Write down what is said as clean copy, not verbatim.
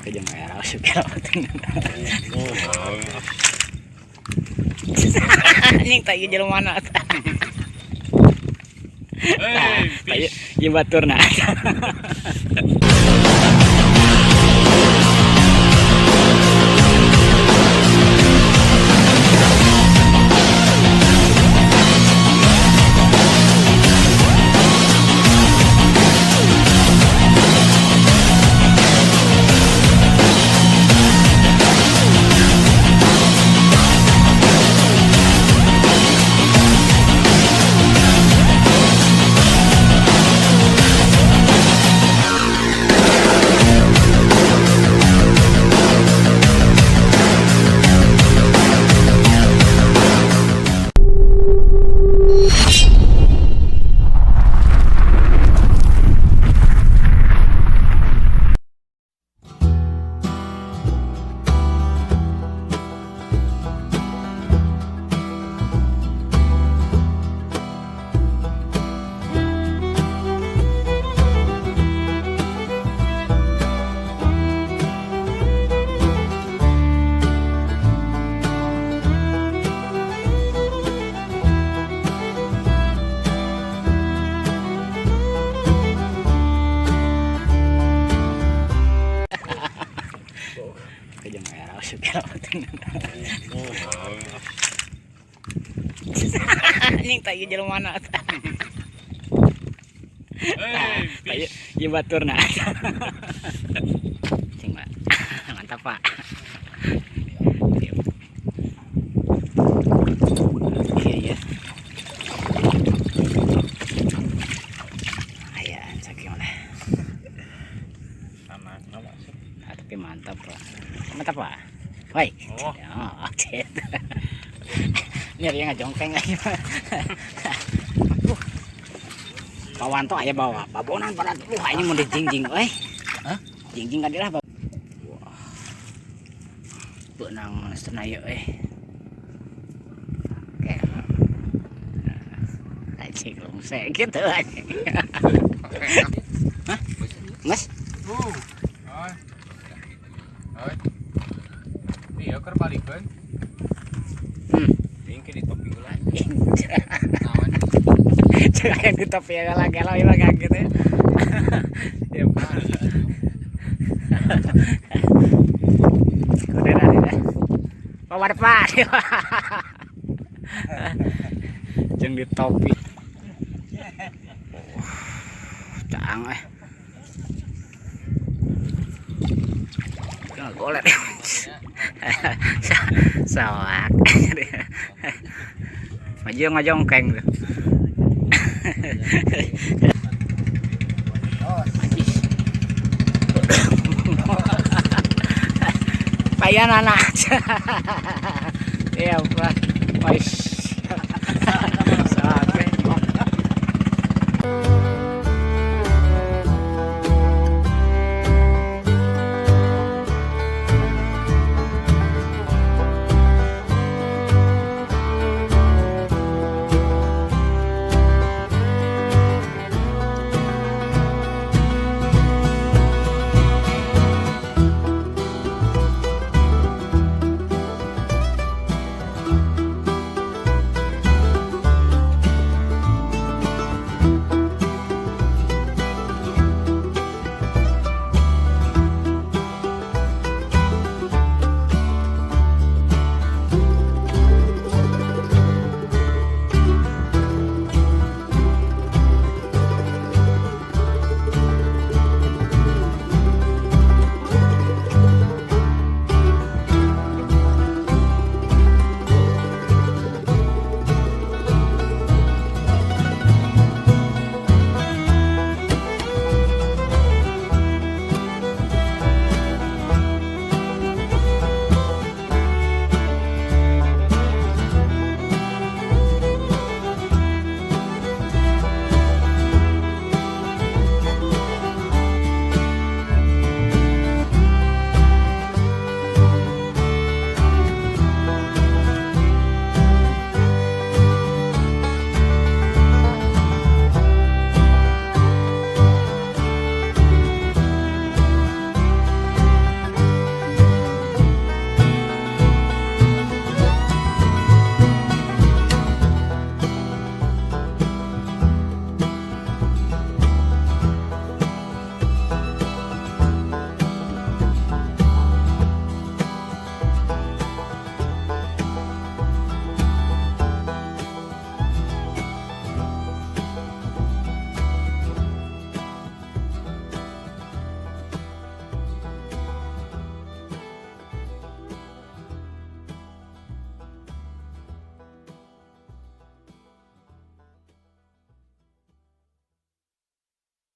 Kejeng merah suka. Anjing tak ieu jelema mana. Hey, Tak ieu baturna. Kejeng merah suka. Anjing tak ieu jelema mana. Hey, Tak ieu baturna. Cing, Pak. Mantap, Pak. Iya, iya. Aya saking lah. Aman, masuk. Ah, tapi mantap, Pak. Mantap, Pak. Woi. Oh. Oh, oke. Ini ada yang ngajongkeng lagi, Pak. Pak Wanto aya bawa babonan pada tuh ini mau dijingjing euy. Hah? Jingjing ka lah. Wah. Beunang monster ieu euy. Oke. Anjing lungsek gitu anjing. Hah? Mas? Oi. Oi. Iya, keur balikeun. Ini di topi heula. Anjing. Naon? Cek yang di topi ya gelo ya kaget ya. Ya, Pak. Udah dah, dah. Pak Pak. Jeung di topi. Caang eh. Golet. Sawak. Maju ngajongkeng tuh. Payan anak. Iya, Pak. Wais.